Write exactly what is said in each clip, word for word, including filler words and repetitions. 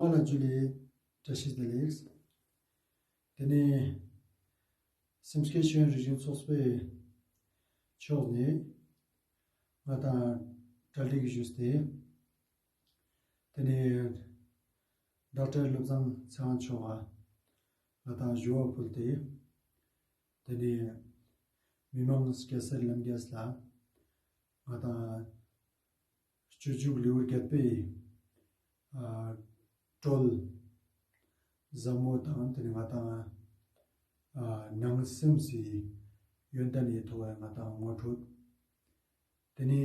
ཨོ་ལ་ཇུ་ལེ། བཀྲ་ཤིས་བདེ་ལེགས། ཏེ་ནེ་སེམས་བསྐྱེད་ཤེས་ཡོན་རིག་གཞུང་ཚོགས་པའི་ཕྱོགས་ནེ་ང་དང་གྲ་སྒྲིག་ཞུས་ཏེ། ཏེ་ནེ་ཌོག་ཊར་བློ་བཟང་ཚེ་དབང་མཆོག་ག་ང་དང་ཞུ་བ་ཕུལ་ཏེ། ཏེ་ནེ་མི་མང་སྐྱ་སེར་ལྷན་རྒྱས་ལ་ང་དང་སྤྱོད་འཇུག་ལེའུ་བརྒྱད་པའི་ཨ་སྒྲོལ་ཟབ་མོ་དང་ཏེ་ནེ་ང་དང་ཨ་ནང་སེམས་སི་ཡོན་ཏན་ནི་ཐོག་ལ་ང་དང་ངོ་སྤྲོད། ཏེ་ནེ་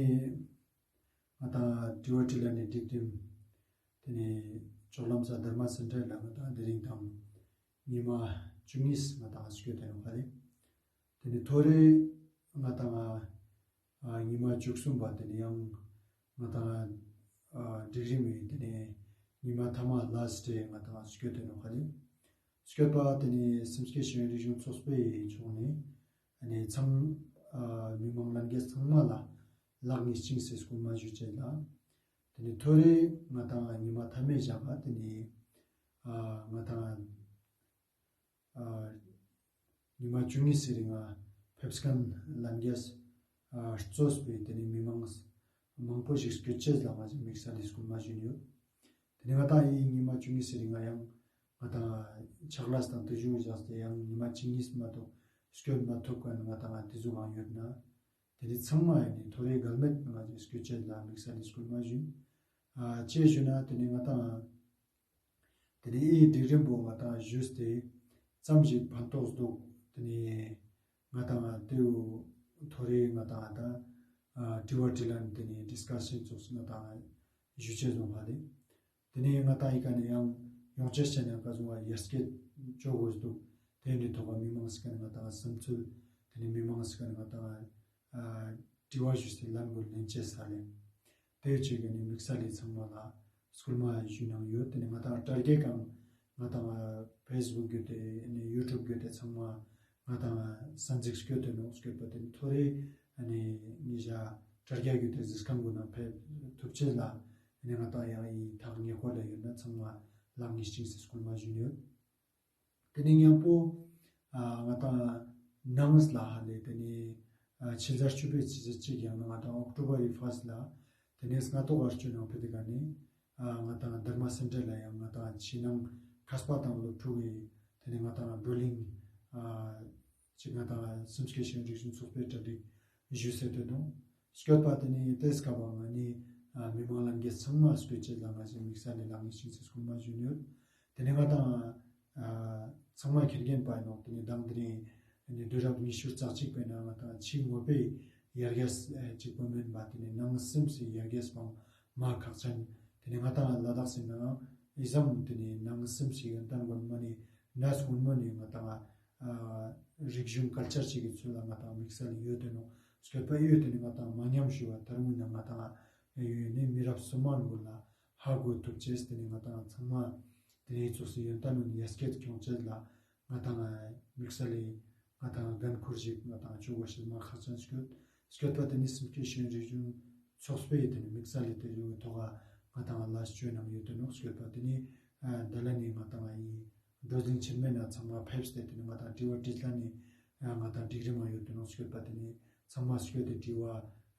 ང་དང་དྲི་བ་དྲིས་ལན་ནི་སྒྲིག་ཁྲིམས། ཏེ་ནེ་ལྕོག་ལམ་ས་དྷརྨ་སེན་ཊར་ལ་ང་དང་དེ་རིང་དང་ཉི་མ་བཅུ་གཉིས་ང་དང་སྐྱོད་དེ་ནོག་ཧ་ལེ། ཏེ་ནེ་ཐོ་རེ་ང་དང་ཨ་ཉི་མ་བཅུ་གསུམ་པ་ཏེ་ནེ་ཡང་ང་དང་ཨ་སྒྲིག་རིམ་མི་ཏེ་ནེ་ཉི་མ་ཐ་མ་ལཱསྚ་ཌེ་ང་དང་སྐྱོད་དེ་ནོག་ཧ་ལེ། སྐྱོད་པ་ཏེ་ནེ་སེམས་བསྐྱེད་ཤེས་ཡོན་རིག་གཞུང་ཚོགས་པའི་ཕྱོགས་ནེ་ཨ་ནི་ཚང་ཨ་མི་མང་ལྷན་རྒྱས་ཚང་མ་ལ་ལག་གཉིས་བཅིངས་སེ་སྐུལ་མ་ཞུ་ཅེས་ལ། ཏེ་ནེ་ཐོ་རེ་ང་དང་ཉི་མ་ཐ་མའི་ཞག་ག་ཏེ་ནེ་ཨ་ང་དང་ཨ་ཉི་མ་བཅུ་གཉིས་སི་རིང་ང་ཕེབས་མཁན་ལྷན་རྒྱས་ཨ་གཙོས་པའི་ཏེ་ནེ་མི་མང་མང་པོ་ཞིག་སྐྱོད་ཅེས་ལ་ང་ཞིག་དམིགས་བསལ་ལི་སྐུལ་མ་ཞུ་ཡོད། ཏེ་ནེ་ང་དང་ཨི་ཉི་མ་བཅུ་གཉིས་སི་རིང་ང་ཡང་ང་དང་ཕྱག་ལས་དང་དུས་ཞུགས་བཞག་སྟེ་ཡང་ཉི་མ་བཅུ་གཉིས་མ་གཏོགས་སྐྱོད་མ་ཐུབ་མཁན་ང་དང་ཏེ་ཟུག་གང་ཡོད་ན། ཏེ་ནེ་ཚང་མ་ཡང་ནི་ཐོ་རེ་གལ་མེད་ང་ཞིག་སྐྱོད་ཅེས་ལ་དམིགས་བསལ་ལི་སྐུལ་མ་ཞུ། ཨ་ཅི་ཞུ་ན་ཏེ་ནེ་ང་དང་ཏེ་ནེ་ཨི་སྒྲིག་རིམ་པོ་ང་དང་ཞུས་ཏེ་ཙམ་ཞིག་ཕན་ཐོགས་འདུག། ཏེ་ནེ་ང་དང་ཏེའུ་ཐོ་རེ་ང་དང་ད་ཨ་དྲི་བ་དྲིས་ལན་ཏེ་ནེ་ཌིས་ཀ་ཤན་ཙོགས་ང་དང་ཞུ་ཅེས་ཡོང་བ་ལེ། ཏེ་ནེ་ང་དང་ཨི་ཀ་ནེ་ཡང་ཡོང་ཅེས་ཅན་ཡང་ཀ་ཟུང་བ་ཡར་སྐྱེད་ཅོ་དགོས་འདུག། ཏེ་ནེ་ཐོག་མི་མང་སི་ཀ་ནེ་ང་དང་བསམ་ཚུལ་ཏེ་ནེ་མི་མང་སི་ཀ་ནེ་ང་དང་ཨ་དྲི་བ་ཞུས་ཏེ་ལན་གུན་ལེན་ཅེས་ས་ལེ། ཏེ་ཅིག་གི་ནི་དམིགས་བསལ་ལི་ཚང་མ་ལ་སྐུལ་མ་ཞུ་ནང་ཡོད། ཏེ་ནེ་ང་དང་དྲ་རྒྱའི་ཀ་ང་དང་ཕེས་བུག་བརྒྱུད་དེ་ནི་ཡུ་ཊུབ་བརྒྱུད་དེ་ཚང་མ་ང་དང་གསན་གཟིགས་སྐྱོད་དེ་ནོག། སྐྱོད་པ་ཏེ་ནེ་ཐོ་རེ་ནི་ཉེ་ཞ་དྲ་རྒྱ་བརྒྱུད་དེ་གཟིགས་མཁན་གུན་ན་ཕེབས་ཐུབ་ཅེས་ལ་ནི་ང་དང་ཡང་ཨི་ཐག་ཉེ་པོ་ལ་ཡོད་ན་ཚང་མ་ལག་གཉིས་བཅིངས་སེ་སྐུལ་མ་ཞུ་ཡོད། ཏེ་ནེ་ཉམ་པོ་ཨ་ང་དང་ནངས་ལ་ཧ་ལེ་ཏེ་ནེ་ཨ་ཕྱི་ཟླ་བཅུ་པའི་ཚེས་གཅིག་ཡང་ན་ང་དང་ཨོག་ཊོ་བར་རི་ཕར་སྟ་ལ་ཏེ་ནེ་སྔ་ཏོག་ག་སྐྱོད་ནང་ཕེབས་ཏེ་ག་ནེ་ཨ་ང་དང་དྷརྨ་སེན་ཊར་ལ་ཡང་ང་དང་ཕྱི་ནང་མཁས་པ་དང་སློབ་ཕྲུག་གི་ཏེ་ནེ་ང་དང་བགྲོ་གླེང་ཨ་ཅིག་ང་དང་སེམས་བསྐྱེད་ཤེས་ཡོན་རིག་གཞུང་ཚོགས་པའི་གྲ་སྒྲིག་ཞུས་སེ་ཏེ་དུང་སྐྱོད་པ་ཏེ་ནེ་ཏེ་སྐབས་ང་ནི་ཨ་མི་མང་ལྷན་རྒྱས་ཚང་མ་སྐྱོད་ཅེས་ལ་ང་ཞིག་དམིགས་བསལ་ལི་ལག་གཉིས་བཅིངས་སེ་སྐུལ་མ་ཞུ་ཡོད། ཏེ་ནེ་ང་དང་ཨ་ཚང་མ་ཁྱེར་མཁན་པ་ནོག། ཏེ་ནེ་མདང་དེ་རིང་ཨ་ནི་དུས་རབས་ཉི་ཤུ་རྩ་གཅིག་པའི་ནང་ང་དང་ཕྱི་དངོས་པོའི་ཡར་རྒྱས་ཨ་གཅིག་པོ་མན་པ་ཏེ་ནེ་ནང་སེམས་སི་ཡར་རྒྱས་པའང་མ་ཁག་ཅན། ཏེ་ནེ་ང་དང་ལ་དྭགས་སི་ནང་ཨི་ཙམ་ཏེ་ནེ་ནང་སེམས་སི་ཡོན་ཏན་གུན་མ་ནེ་ནས་གུན་མ་ནེ་ང་དང་ཨ་རིག་གཞུང་ཀལ་ཅར་ཅིག་གི་ཚུལ་ལ་ང་དང་དམིགས་བསལ་ཡོད་དེ་ནོག། སྐྱོད་པ་ཡོད་དེ་ནེ་ང་དང་མ་ཉམས་ཞུ་བ་ཐར་མུན་ན་ང་དང་ཡོད་ནི་མི་རབས་སུ་མ་གུན་ལ་ཧ་གོ་ཐུབ་ཅེས་ཏེ་ནེ་ང་དང་ཚང་མ་ཏེ་ནེ་ཙོགས་སི་ཡོན་ཏན་གུན་ཡར་སྐྱེད་ཁྱོང་ཅེས་ལ་ང་དང་དམིགས་བསལ་ལི་ང་དང་འགན་ཁུར་ཞིག་ང་དང་ཅོ་དགོས་ཤེས་མ་ཁག་ཅན་སྐྱོད། སྐྱོད་པ་ཏེ་ནེ་སེམས་བསྐྱེད་ཤེས་ཡོན་རིག་གཞུང་ཚོགས་པའི་ཏེ་ནེ་དམིགས་བསལ་ལི་ཏེ་ཡོད་ཐོག་ག་ང་དང་ལ་སྐྱོད་ནང་ཡོད་དེ་ནོག། སྐྱོད་པ་ཏེ་ནེ་ཨ་ད་ལ་ནི་ང་དང་ཨི་བགྲོ་གླེང་ཆེན་མོའི་ནང་ཚང་མ་ཕེབས་ཏེ་ཏེ་ནེ་ང་དང་དྲི་བ་དྲིས་ལན་ནི་ཨ་ང་དང་སྒྲིག་རིམ་མ་ཡོད་དེ་ནོག། སྐྱོད་པ་ཏེ་ནེ་ཚང་མ་སྐྱོད་དེ་དྲི་བ་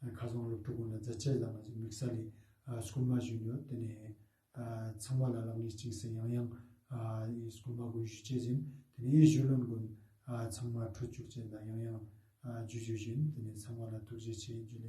ཨ་ཁ་སང་སློབ་ཕྲུག་གུན་ལ་མཛད་ཅེས་ལ་ང་ཞིག་དམིགས་བསལ་ལི་ཨ་སྐུལ་མ་ཞུ་ཡོད། ཏེ་ནེ་ཨ་ཚང་མ་ལ་ལག་གཉིས་བཅིངས་སེ་ཡང་ཡང་ཨ་ཨི་སྐུལ་མ་གུན་ཞུ་ཅེས་ཨིན། ཏེ་ནེ་ཨི་ཞུ་ལན་གུན་ཨ་ཚང་མ་འཕྲོ་བཅུག་ཅེས་ལ་ཡང་ཡང་ཨ་ཇུ་ཇུ་ཞུ་ཨིན། ཏེ་ནེ་ཚང་མ་ལ་ཐུགས་རྗེ་ཆེ་ཇུ་ལེ།